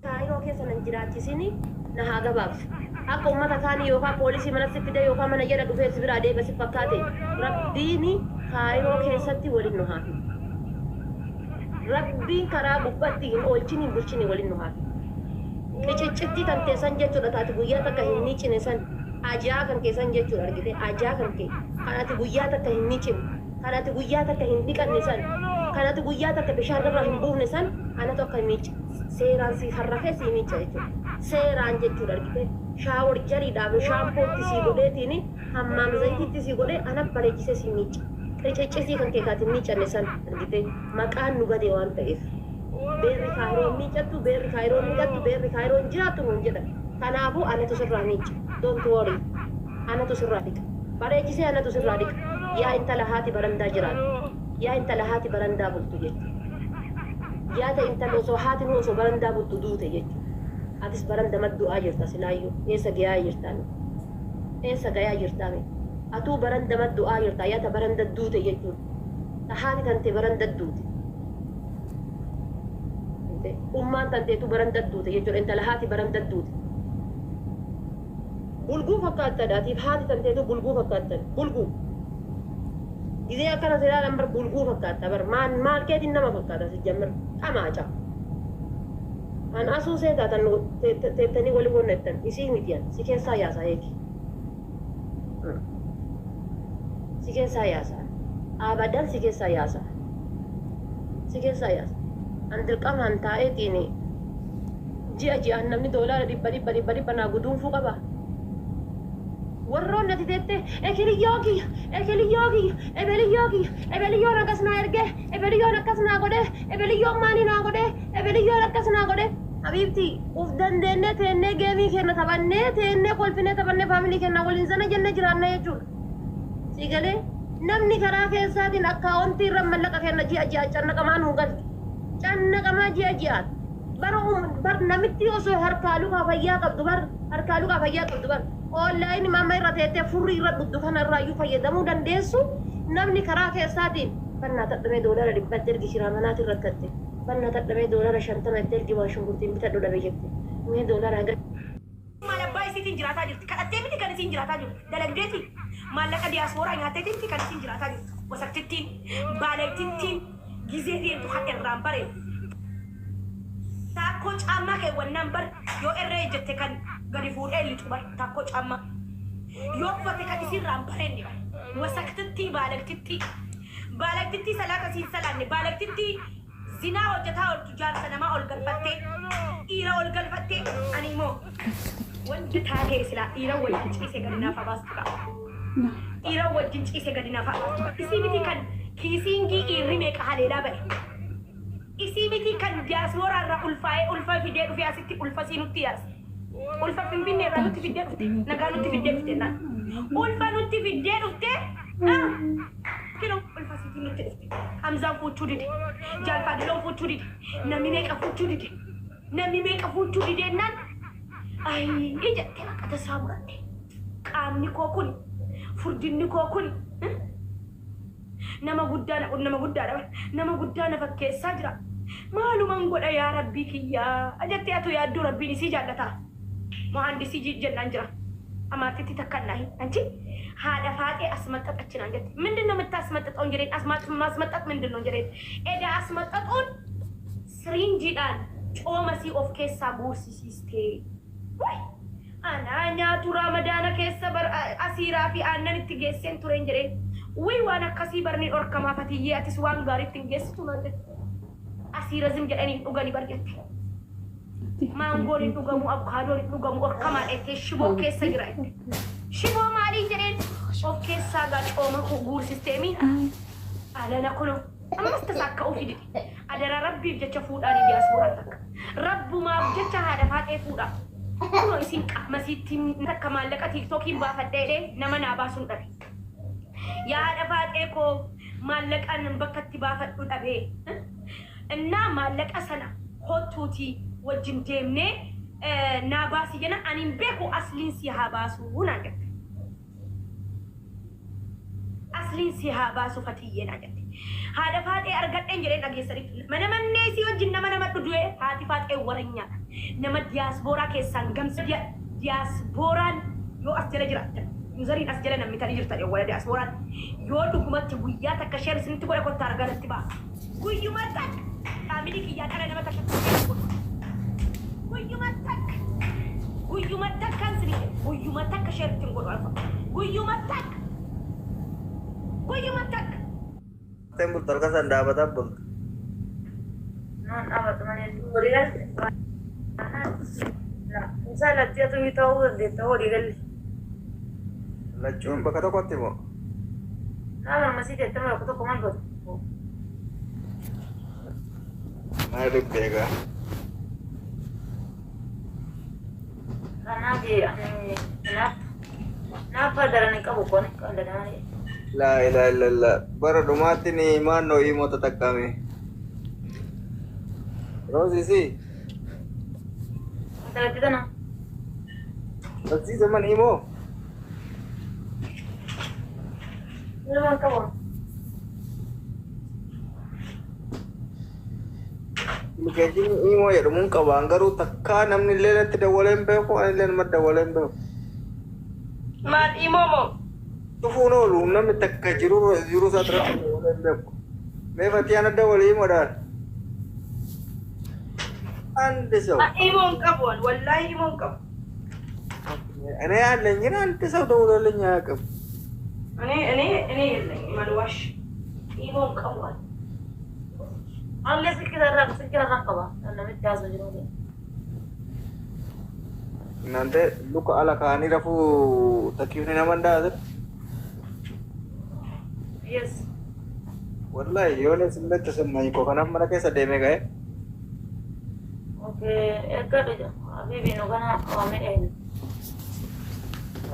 Kaayiroo keessa nan jiraachisini na haa gabaabsu. Akka ummata kaanii yookaa poolisii mana si fide yookaa mana jala dhufee si biraa deema si fakkaate Rabbiini Kaayiroo keessatti walin nu haa fidu. Rabbiin karaa gubbatti hin oolchini hin bulchini walin nu haa fidu. Qiciccittii tan tee san jechuudha ta ati guyyaa takka hin miicine san ajaa kan kee san jechuudha argite ajaa kan kee kan ati guyyaa takka hin miicine kan ati guyyaa takka hin dhiqanne san kan ati guyyaa takka bishaan irraa hin buufne san anatu akka miica seeraan sii harrafee sii miicca jechuudha seeraan jechuudha argite shower jaliidhaaf shaampoo itti sii godheetiini hammaam zayitiitti sii godhee ana bareechisee sii miicca qiciccisii kan kee ka ati hin miicanne san argite maqaan nu bade waan ta'eef. Beerri Kaayiroo hin miiccattu, beerri Kaayiroo hin dhiqattu, beerri Kaayiroo hin jiraattu nuun jedhan. Kanaafuu anatu sirraa miicca. Don't worry. Anatu sirraa dhiqa. Bareechisee anatu sirraa dhiqa. Yaa intala haati barandaa jiraattu. Yaa intala haati barandaa bultu jechuudha. Yaa ta intala osoo haatinuu osoo barandaa bultu duute jechuudha. Atis barandamatti du'aa jirta silaayyuu. Eessa gayaa jirtaa mee? Eessa gayaa jirtaa mee? Atuu barandamatti du'aa jirta yaa ta baranda duute jechuudha. Ta haati tante baranda duute. Ummaan tanteetu barandat duute jechuudha intala haati barandat duute. Bulguu fakkaattan atiif haati tanteetu bulguu fakkaattan bulguu. Gizee akkana si ilaalan bar bulguu fakkaatta bar maal maal keetiin nama fakkaata si jammar qamaaca. An asuu seetaa tan teettanii wali wonnettan isii miti an si keessaa yaasa eegi. Si keessaa yaasa. Abadan si keessaa yaasa. Si keessaa yaasa. An dirqamaan taa'eetiin ji'a ji'aan namni doolaara dhibba dhibba dhibba dhibba naa guduunfuu qaba. Warroonni ati teettee ekeliyyoo kiyya ekeliyyoo kiyya ebeliyyoo kiyya ebeliyyoon akkas naa ergee ebeliyyoon akkas naa godhee ebeliyyoon maalii naa godhee ebeliyyoon akkas naa godhee Habiibtii uf dandeennee teennee geemii keenna taphannee teennee kolfinee taphannee family keenna waliin zana jennee jiraanna jechuudha. Sii galee? Namni karaa keessaatiin akkaawontii irra mallaqa keenna ji'a ji'aan cannaqamaa nuu galchu. Cannaqamaa ji'a ji'aan. Bar bar namittii osoo harkaa lukaa fayyaa qabdu bar harkaa lukaa fayyaa qabdu bar online amma irra teettee furrii irra dhugdu kana irraayyuu fayyadamuu dandeessu namni karaa keessaatiin bannaa tadhamee doolara dhibbatti ergi kiraa manaatiin rakkatte. Banna tadha mee dolara 50 itti ergi waan shunkurtiin bitadhu dhabe jette mee dolara haga. Maal abbaa isiitiin jiraataa jirti kadhattee miti kan isiin jiraataa jirtu dalagdeeti maallaqa diyaaspooraa nyaatteeti miti kan isiin jiraataa jirtu wasaktittiin baalaytittiin gizee deemtu kan irraan bareedu taakkoo caammaa keewwannaan bar yoo irra ejjette kan gadi fuudhee lixu bar taakkoo caammaa yoo uffate kan isiirraan bareedne bar wasaktittii baalagtittii Baalagtittii salaata siin salaanne baalagtittii zinaa hojjataa ooltu jaarsa namaa ol galfattee dhiira ol galfattee ani immoo wanta taatee silaa dhiira wajjin ciise gadi naaf haa baastu kaa dhiira wajjin ciise gadi naaf haa baastu kaa isii miti kan kiisiingii dhiirri meeqa haleelaa ba'e isii miti kan diyaasooraa irraa ulfaa'ee ulfa fidee dhufee asitti ulfasii nutti yaase Ulfa Finfinnee irraa nutti fiddee dhufte. Nagaa nutti fiddee dhufte jennaan. Ulfa nutti fiddee dhufte. Kinoo ulfa siitiin nutti dhufte. Hamzaan fuuchuu dide. Jaal Faadiloon fuuchuu dide. Namni meeqa fuuchuu dide. Namni meeqa fuuchuu dide jennaan. Ayii jettee bakka tasaa muratte. Qaamni koo kun furdinni koo kun Nama guddaa na nama guddaadha bar nama guddaa na fakkeessaa jira maaluman godha yaa rabbii kiyya jettee atu yaadduu rabbiin isii jaallataa muhaandisii ji jennaan jira amaartitti takkan naahi anchi haadha faaxee asmaxxaxachi naan jette ምንድን ነው የምታስመጥጠው jedheen ማስመጠጥ ምንድን ነው jedheen eda asmaxxaxuun siriinjiidhaan cooma sii of keessaa guursisiistee way Anaa nyaatu raamadaana keessa bar asiiraa fi aannan itti geesseen tureen jedheen. Wuy waan akkasii bar ni dhorkamaa fatiyyee atis waan gaariitti hin geessitu naan jette. Asiira zim jedhanii hin dhugani bar jette. Maangoon hin dhugamu, abukaadoon hin dhugamu dhorkamaa jettee shiboo keessa jira jette. Shiboo maaliin jedheen of keessaa gaa cooma guursisteemii alana kunoo. Ammas tasa akka ofii dide. Adaraa rabbiif jecha fuudhaanii diyaaspooraan takka. Rabbumaaf jecha haadha faaxee fuudhaa. Kunoo isin qaama sitti takka maallaqa tiiktookiin baafadha jedhee nama naa baasuun dhabe. Yaa haadha faaxee koo maallaqaan bakka itti baafadhu dhabee. Innaa maallaqa sana kottuutii wajjin deemnee naa baasi jenna ani hin beeku asliin si haa baasuu naan jette. Asliin si haa baasu fatiyyee naa jette. Haadha faaxee argadheen jedheen dhageessanitti. Mana mannee isii wajjin nama nama du'e haati faaxee waranyaadha. Nama diyaaspooraa keessaan gamsa diyaaspooraan yoo as jala jiraattan useriin as jala nammitanii jirtan wala diyaaspooraan yoo dhugumatti guyyaa takka share isinitti godhe kottaa arganatti ba'a. Guyyuma takka family kiyyaa dhala nama takka godhu. Guyyuma takka guyyuma takkaan isinii jedhe guyyuma takka share ittiin godhu alfa guyyuma takka guyyuma takka. Teen bultu halkan san dhaabataa bultu. Naan dhaabatu malee walii galte. Isaan lachuu ta'uu dandeetta walii galle. Lachuun bakka tokkotti moo? Nama masii teettama bakka tokko maal godhu? Maal beekaa? Kanaaf ani naaf naaf daran hin qabu kun kan danda'anii. Laa ilaaha illallah. Bara dhumaatti ni maannoo himoo tatakkame. Roosisi. Intalatti tana. Barsiisa man himoo. Nama hin qabu. Appilikeeshinii imo jedhamuun qabaan garuu takkaa namni illee natti dawwalee hin beeku ani illee nama dawwalee hin beeku. Maal imo moo? Dhufuun oolu namni takka jiru jiru isaa irratti dawwalee hin beeku. Mee fatii ana dawwalee imoodhaan. አንድ ሰው Imo hin qabu wallaahi imo hin qabu. እኔ አለኝ ግን አንድ ሰው ደውሎልኝ አያውቅም። እኔ እኔ እኔ የለኝም አልዋሽ imo hin qabu. Allee silkii irraa silkii irraa qaba. Namitti haasoo jiru. እናንተ luka ala kaanii rafuu takkiifni nama hin Yes. Wallahi የሆነ ስሜት ተሰማኝ እኮ kanaaf mana keessa deemee ka'e. Okay. Eeggadhu habibi nu kana waamee eenyu.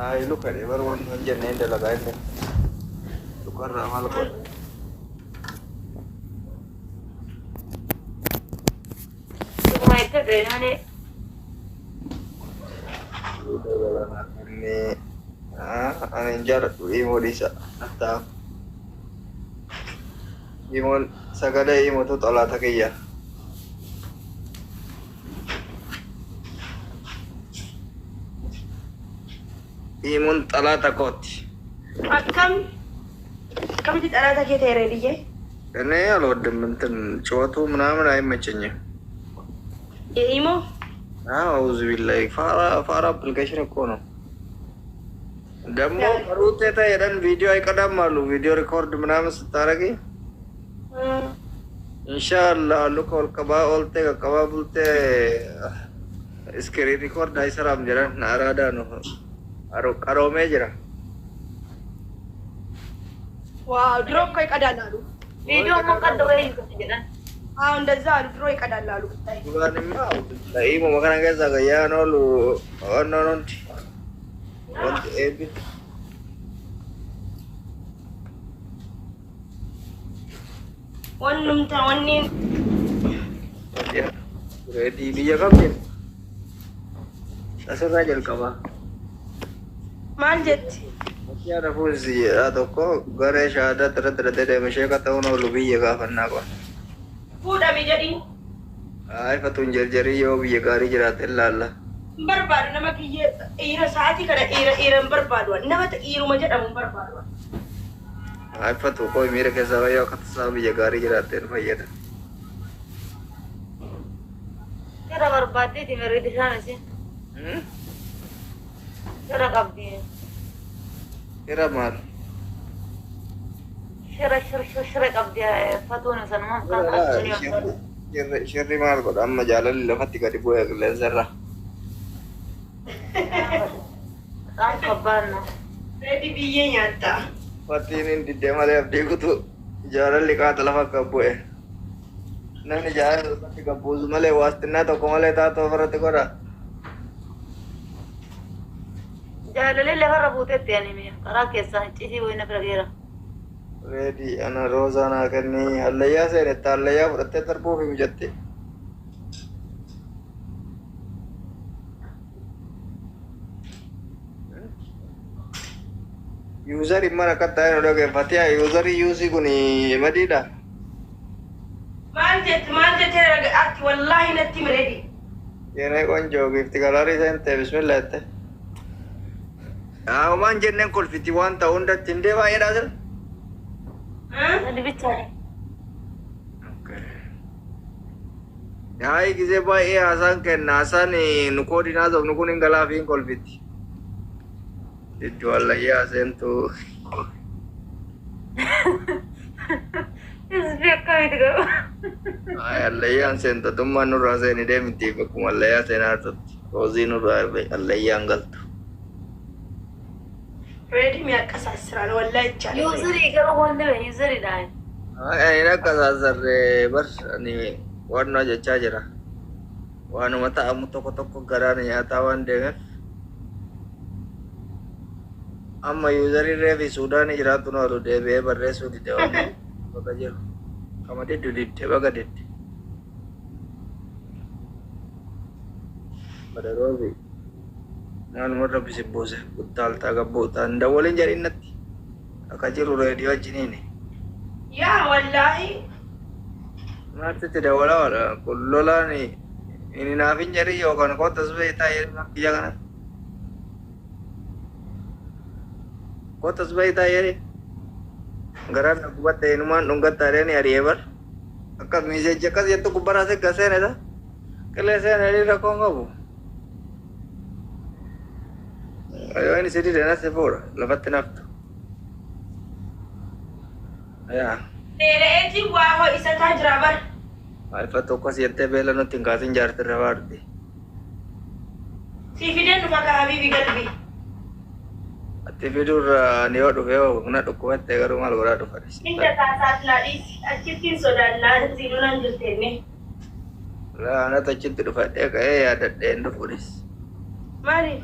Ay luka dhee bar waan hin jenneen dalagaa inni. Lukarraa maal godha? Dhuguma eeggadhu malee. Inni ani hin jaalladhu imo dhiisa. Taa'u. Imoon sagalee imotu xolaata kiyya. Imoon xalaata kooti. Akkam akkamitti xalaata kee ta'e reediyyee? እኔ አልወድም እንትን ጩኸቱ ምናምን አይመቸኝም። የ imo አውዝ ቢላይ ፋራ ፋራ application እኮ ነው። ደግሞ ሩቴታ ሄደን ቪዲዮ አይቀዳም አሉ። ቪዲዮ record ምናምን ስታረጊ ኢንሻአላህ luka ol qabaa oolte qaqqabaa bulte screen record አይሰራም jedhan አራዳ ነው qaroomee jira. Wow ድሮ እኮ ይቀዳል አሉ። Viidiyoo immoo qadda wayii jedhan. አዎ እንደዛ አሉ። ድሮ ይቀዳል አሉ። ብታይ Duraan immoo imuma kana keessa gayyaan oolu onnoon hundi wanti eebbi wannumta wanniin Reedii biyya kam jiru? Asirraa jalqaba. Maal jetti? Fakkii haadha jedhaa tokko garee shahaadaa irratti hidhatee deeme sheeka ta'uun oolu biyya gaafannaa qaba. Fuudhame jedhiin. Ay fatuun jarjarii yoo biyya gaarii jiraate ilaalla. Hin barbaadu nama kiyyee dhiira sa'aatii kana dhiira dhiira hin barbaadu nama dhiiruma jedhamu hin barbaadu. Ay fatu koo miira keessaa bayyoo akka tasaa biyya gaarii jiraatte nu fayyada. Fira barbaaddeeti mirri isaan isin. Fira qabdi. Fira maal? Shira shira shira shira qabdi fatuun sanuma kan qabdi. Shirri maal godha amma jaalalli lafatti gadi bu'ee qilleensarra. በጣም ከባድ ነው። Reedi biyyee nyaatta. Fattiin hin diddee malee abdii kutu jaalalli qaata lafa gad bu'e. Namni jaalala lafatti gad buusu malee waastinnaa tokko malee taatoo ofirratti godha. Jaalalee lafarra buutetti ani karaa keessaa cisii wayina bira geera. Reedi ana roozaa naa kennii hallayyaa seenetta hallayyaa fudhattee darbuuf himu jette. User mana akka ta'e nu dhageeffatee userii yuusii kun madiidha. Ati wallaahi natti himi Reedi. የኔ ቆንጆ gift gallery seente bismillah jette. Waan jenneen kolfiti waan ta'u hundatti hindee baay'eedhaa jira. Sadi bichaadha. Yaa'ii gisee baay'ee haasaan kenna haasaan nu koodinaa sobnu kun hin galaafi hin kolfiti. Diddu wallayyaa seentu. Isbi akkamitti garuu? Ay allayyaan seentotummaan nurraa seeni deemti bakkuma allayyaa seenaa jirtutti. Roozii nurraa allayyaan galtu. Reedi mi'aqqasaasiran wallaahi ይቻላል። Yuuzarii garuu wanti bee yuuzariidhaan. Ani akka saasarree bar ani waan jechaa jira. Waanuma ta'amu tokko tokko garaan nyaataa waan deemeef. Amma yuuzarii reefi Suudaanii jiraatu nu oolu deebi'ee barreessuu dide waan bakka jiru. Kama diddu didde baga didde. Badaroofi. Naanuma rabbi si buuse guttaaltaa gabbuutaan dawwaliin jedhin natti. Akka jiru reediyoo wajjiniini. Yaa wallaahi. Maatitti dawwalaa ola kun lolaan inni naaf hin jedhin yookaan kottas beektaa jedhin biyya kana. Kottas beektaa jedhin. Garaan na gubatte inumaan dhungatta jedhanii ari'ee bar. Akka miiseeji akkas jettu gubbaraa segga seenedha. Qilee seenedhi rakkoon qabu. Yoo inni si dide natti fuudha lafatti naftu. Yaa. Dheera'eetiin waa ho'isataa jira bar. Ifa tokkos jettee beela nutti hin kaasin jaartirra baarti. Si fideen dhufa ka habiibi galbi. Ati fiduurra ni yoo dhufe yoo na dhukkubatte garuu maal godhaa dhufa. Inda taasaat naa dhiisi. Achittiin sodaannaa siinunaan jirteenne. Laa anatu achitti dhufadhee ka'ee yaadadhee hin dhufuudhis. Maaliif?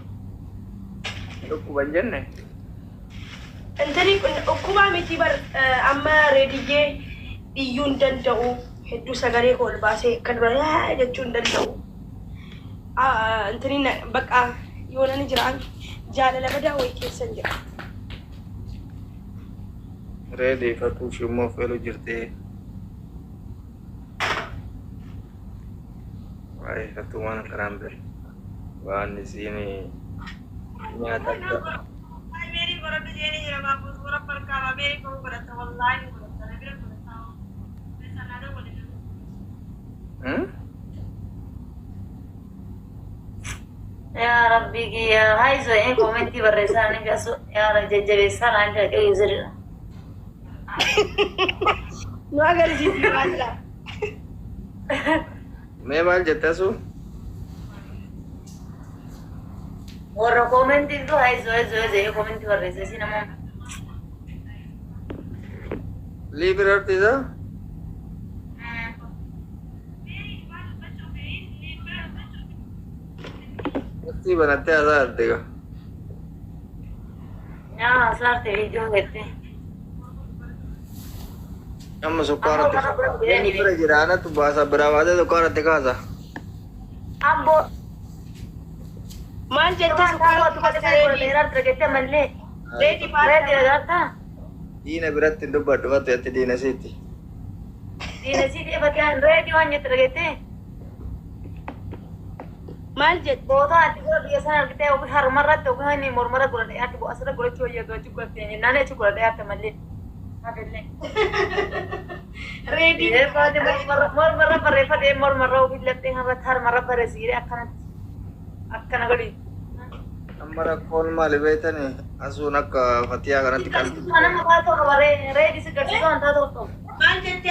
Dhukkuban jenne. Intani dhukkubaa miti bar amma reediyyee iyyuu hin danda'u. Hedduu sagalee koo ol baasee kan dura yaa jechuu hin danda'u. Intani bakka yoona ni jiraan jaalala badaa wayii keessa hin jira. Reedii fatuu shimmoo feelu jirti. Waa'ee fatuu waan akkanaan bira. Waan isiin nyaata akka. Meerii godhadhu jedhanii jira maafuus gora farkaaba meerii koo godhatta wallaahi godhatta na bira godhatta. Yaa Rabbi kiyya haayisoo een koomentii barreessaa ni fi yaa Rabbi jajjabeessaa naan jedhe yuuzariidha. Nu agarsiisi maalla. Mee maal jette asuu? Warra koomentii tu haayisoo haayisoo haayisoo koomentii barreessa si nama. Liibir artiisa? Murtii banattee haasaa jirti gaa. Yaa haasaa viidiyoo gette. Amma sukkaara itti bira jira anatu baasa biraa baasee sukkaara itti kaasa. Amboo. Maal jette sukkaara itti kaasa reedi? Reedi maal? Reedi agartaa? Diina biratti hin dubbadhu fattu jetti diina siiti. Diina siiti fakkeen reedi waan jette dhageettee? Maal jette? Goota ati gora biyya sana argitee ofii harmarratti ofii inni mormarra godhadhee ati asirra godhachuu wayyaa achi godhattee jennaan achi godhadhee ati malee. Reedi. Mormarra barreeffadhee mormarra ofii laphee irratti harmarra barreessee akkanatti akkana godhi. Amma rakkoon maali beektani asuun akka fatiyaa kanatti qalbii. Nama taatoo qaba reedi si garsiisuu waan taatoo qabu. Maal jette